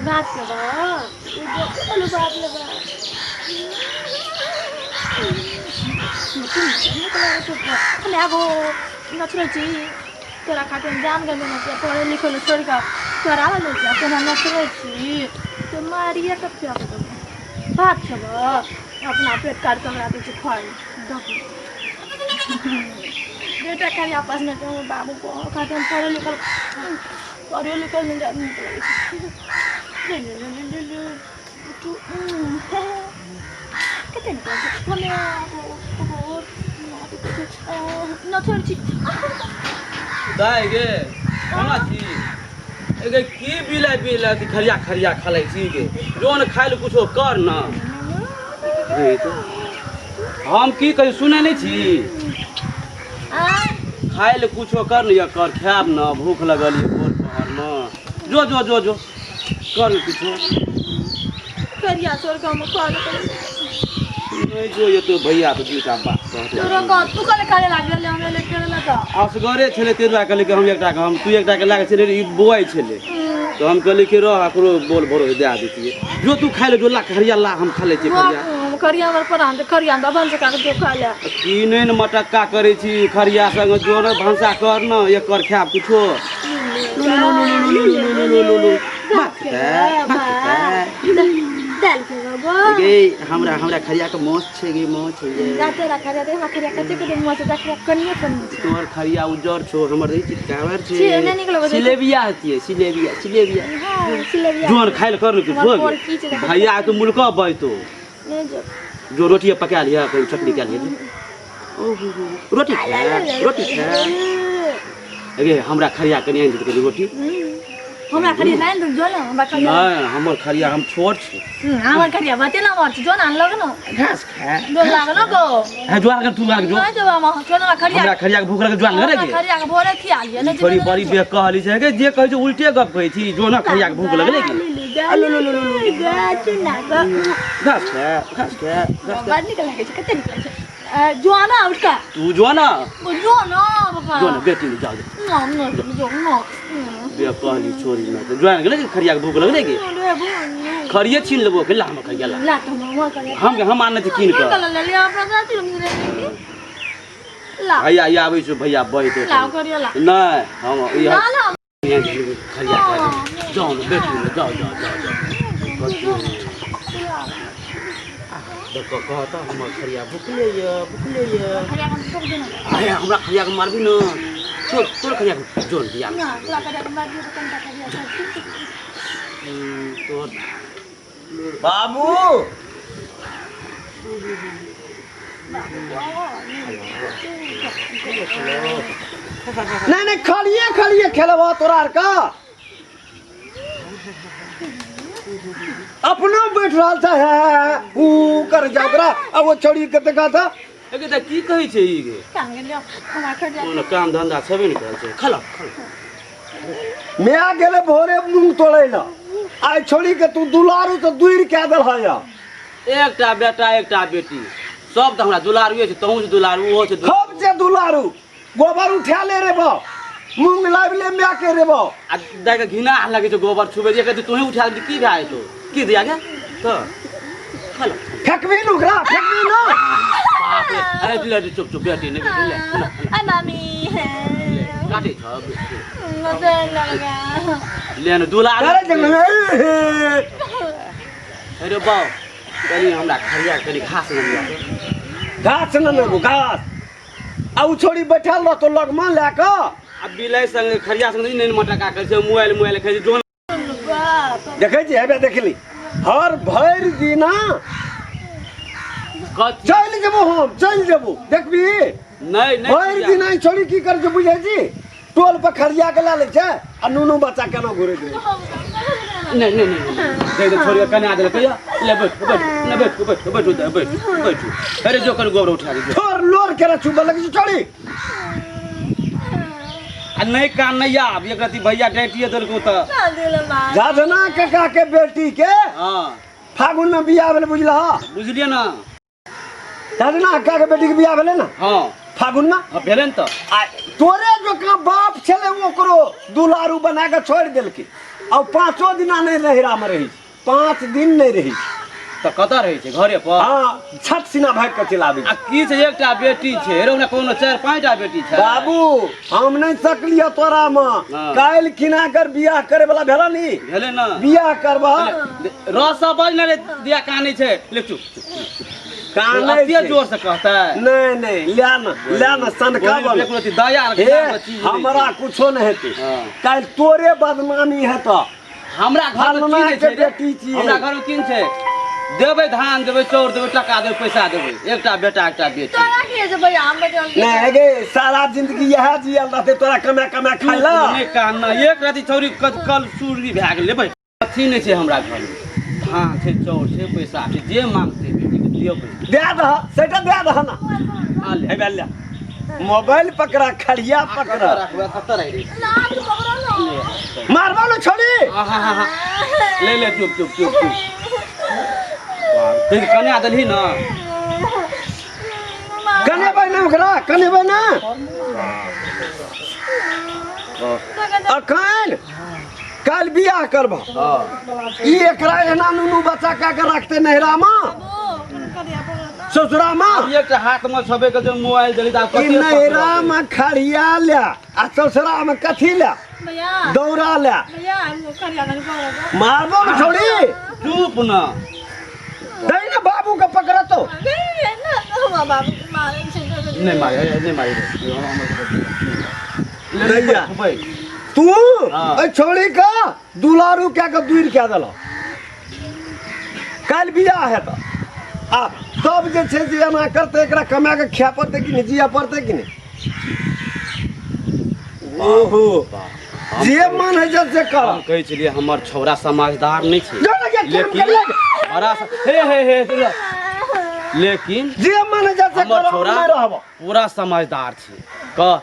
भात खेबह चलू भात लेबै एगो नचरै छी तोरा खातिर हम जान गेल ने पढ़े लिखे लए छोड़ि कऽ तोरा लए लै छी तोरा नचरै छी तो मारिए कऽ फेक देबौ भात खेबह अपना पेट काटि कऽ हमरा दै छै खुआइ दबो बेटा खाली आपस में तो बाबू को खातिर हम पढ़े लिखल पढ़े लिखल नहीं जात नीक लगै छै ले ले ले ले ले कते नीक लगै छै हमे नचै छी दाइ गे केना छी गे की बिलाइ बिलाइ खरिया खरिया खलै छी गे जोन खाइ लए कुछो कर न रे तो हम की कही सुनै नहि छी खाइ लए कुछो कर ने कर खायब न भूख लगल ये भोर पहरमे जो जो जो जो कर ने कुछो करिया तोर गाँव में कॉल कर नहि जो ये तो भैया तो दूटा बात कहतौ तोरो गाँव तू कले करे लागल हमरा ले करे लगा असगरे छलै ताहि दुआरे कहलियै कि हम एकटाके हम तू एकटाके लए कऽ छलै ई बौआइ छलै तऽ हम कहलियै कि रह एकरो बोल भरोस दए दैतियै जो तू खाइ ले जो ला खरिया ला हम खा लै छियै खरिया खरिया हमर परान खरिया हम भनसा काके जो खा ले की नहि ने मटक्का करै छी खरिया संग जो ने भनसा कर ने एकर खायब कुछो दाल खेबो गो गे हमरा हमरा खरिया के माछ छै गे माछ छै गे जाते रखा जाते हमरा खरिया कते कते माछ देखा कनियो कनियो छै तोहर खरिया उज्जर छौ हमर रहै छै कावर छै छी, नहि नीक लगै छै। सिलेबिया हतियै सिलेबिया सिलेबिया हां सिलेबिया जोन खाइल कर ने हमर कुछो पोर की छै देखै भैया तो मुल्क बजतो नहि जो जो रोटी पका लिया कोई चटनी कए लिया रोटी खा रोटी खा अरे हमरा खरिया कनि आनि देतै कनि रोटी हमरा खरिया नहि आनि जो ने हमरा खरिया नहि हमर खरिया हम छोट छी हमर खरिया बते ना मर जो ने अनलक न घास खा जो लागल न गो है जो आगे तू आगे जो नहि जो हम जो ना खरिया हमरा खरिया के भूख लगल जो आगे रे खरिया के भोरे खिया लिया नहि बड़ी बड़ी बे कहली छै के जे कहै छै उल्टे गप कहै छी जो ना खरिया के भूख लगले की घास खा घास खा घास बड़ नीक लागै छै कते नीक लागै छै जो ना उठका तू जो ना जो ना बाबा जो ना बेटी ने जाओ ना ना जो ना बे कहली छोरी ना जो आन गेलै खरिया के भूख लगले की खरिये छीन लेबो के ला हम खरिया ला ला तो हम कर हम हम आनने छी कीन के के ले ले अपना जाति हम ले ला भैया ई आबै छौ भैया बहितो ला करियो ला नहि हम ई ना ना खरिया जाओ ने बेटी ने जाओ जाओ जाओ जाओ देखो कहता हमर खरिया भुखले ये भुखले ये खरिया हम ठोक देना अरे हमरा खरिया के मारबी न तोर तोर खरिया के जोन दिया ना तोरा खरिया के मार दियो तो कनटा खरिया तोर बाबू नहीं नहीं खलिए खलिए खेलबा तोरा आर का अपना बैठ रहल था है ऊ कर जा ओकरा आ वो छोड़ी के देखा था एके त की कहै छै ई गे काम गेलियो हमरा खरिया कोनो काम धंधा छेबे ने करै छै खला खला मैं गेले भोरे मूंग तोड़े ला आइ छोड़ी के तू दुलारू तो दूर कए देल है एकटा बेटा एकटा बेटी सब तऽ हमरा दुलारुए छै तहूँ छै दुलारू ओहो छै खूब छै दुलारू गोबर उठा ले रे बा मूंग लाबि ले माय के रे बा आ दाइ के घिना लगै छै गोबर छुबै छै कहै तोही उठा ले की भए जेतौ की दिया गे तऽ खलो फेकबी न ओकरा फेकबी न बाप रे अरे ले चुप चुप बेटी नहि बेटी ले आ मामी काटै छ मजा लगा ले ने दुलारू अरे जंगल अरे बाउ कनि हमरा खरिया कनि घास ने लिअ घास न लेबो घास आ उ छोड़ी बैठल रहतो लगमा लए कऽ आ बिलाइ संगे खरिया संगे नहि मटका करै छै मोबाइल मोबाइल खाइ छै जोन देखै छी हेबे देखली हर भरि दिना कथी चलि जेबो हम चलि जेबो देखबी नहि नहि भरि दिना ई छोड़ी की करै छै बुझै छी टोल पर खरिया के लए लै छै आ नुनू बच्चा केना घुरैत रहै छै। नहि नहि नहि नहि दे छोड़िके कना देलकै या ले बैठ बैठ ले बैठ बैठ बैठ बैठ बैठ अरे जो कर गोबर उठा दे जो। थोर लोर केना छुबऽ लगै छै छोड़ी आ नहि कान नहि आब एक रति भैया डाँटिए देलकौ तऽ झाझना काका के बेटी के हँ फागुन में बियाह भेलै बुझलह बुझलियै ने झाझना काका के बेटी के बियाह भेलै ने हँ फागुन में हँ भेलै ने तऽ आ तोरे जकाँ बाप छलै ओकरो दुलारू बना के छोड़ि देलकै आ पाँचो दिना नहि नैहरामे रहै छै, 5 दिन नहि रहै छै। तऽ कतऽ रहै छै? घरे पर? हँ, छठ सिना भागि कऽ चलि आबै आ छै। की छै, एकटा बेटी छै रे, ओना कोनो 4-5 टा बेटी छै? बाबू, हम नहि सकलियै तोरामे। हँ। काल्हि खिना कर बियाह करे वाला भेल नी? भेलै ने। बियाह करबह। रस सब बज ने रे, दिया कानै छै, ले चुप। कानै एते छै। जोर से कहतै? नहि नहि, ले न, ले न, सनका बन। एक रति दया हे, के चीज नहि हमरा छै। कुछो नहि हेतै। हँ। काल्हि तोरे बदनामी हेतऽ। हमरा घर में की फलना नहि के छै रे? बेटी छियै। हमरा घर में की छै? देबै धान, देबै चाउर, देबै टका, देबै पैसा, देबै एकटा बेटा एकटा बेटी। तोरा की होइ छै भैया? हम बैठल नहि गे, सारा जिंदगी इएह जियल रहतै तोरा कमा कमा खाय ला। नहि कान एक रति छौरी कल सूरी भए गेलै भाइ। अथी नहि छै हमरा घर में, धान छै, चाउर छै, पैसा छै, जे मांगतै बेटी के देबै। दए दह, सेटा दए दह ना। आ ले। हे ले, मोबाइल पकड़ा, खड़िया पकड़ा। राखबै कतऽ रहि रही? लाज पकड़ो ना। मारबो ने छोड़ी। हाँ हाँ हाँ, ले ले, चुप चुप चुप चुप। देख, कन्या देलही ना? कनेबै ना ओकरा, कनेबै ना। अखन काल्हि बियाह करबह, ई एकरा एना नुनू बच्चा कए के रखतै नैहरामे, ससुरामे। एकटा हाथमे छबे के जे मोबाइल देली तऽ आब ई कते नैहरामे खड़िया ले आ ससुरामे कथी ले? भैया, दौड़ा ले। भैया, खड़िया नहीं पकड़ो। मारबो ने छोड़ी। चुप न। दै ने बाबू के पकड़तो। बाबू मारे छै। नहि मारे, नहि मारे। दैया। तू हाँ। एहि छौड़ी के दुलारू कए के दूर कए देलह। काल्हि बियाह हेतऽ आ तब जे छै से एना करतै, एकरा कमा के खाय पड़तै कि नहि, जिया पड़तै कि नहि? ओहो, जे मन होइ छै से कर। हम कहै छलियै हमर छौड़ा समझदार नहि छै। जो ने के काम लेकिन करिए। बड़ा हे हे हे सुन। लेकिन जे मन होइ छै से हमर कर, हम छौड़ा नहि रहब। पूरा समझदार छै। कह,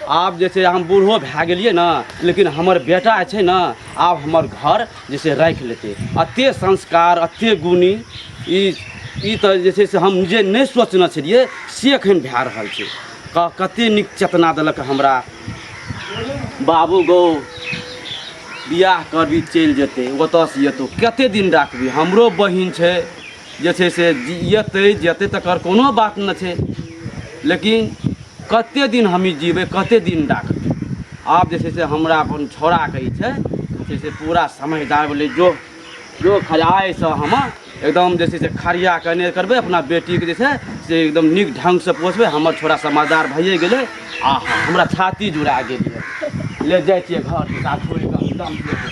आब जे छै हम बूढ़ो भए गेलियै ने, लेकिन हमर बेटा छै ने, आब हमर घर जे छै राखि लेतै। एते संस्कार, एते गुणी, ई ई तऽ जे छै से हम जे नहि सोचने छलियै से एखन भए रहल छै। कह, कते नीक चेतना देलक हमरा बाबू। गौ, बियाह करबी, चलि जेतै ओतऽसँ एतौ, कते दिन राखबी? हमरो बहिन छै जे छै से एतै जेतै, तकर कोनो बात नहि छै, लेकिन कते दिन हमही जीबै, कते दिन राखबै? आब जे छै से हमरा अपन छौड़ाके ई छै जे छै से पूरा समझदार भेलै। जो जो, खजाइसँ हम एकदम जे छै से खरिया के नहि करबै, अपना बेटीके जे छै से एकदम नीक ढङ्गसँ पोसबै। हमर छोड़ा समझदार भइए गेलै। आ हमरा छाती जुड़ा गेल यऽ। ले जाइ छियै घर दिस, आब छोड़ि कऽ हम दम लेबै।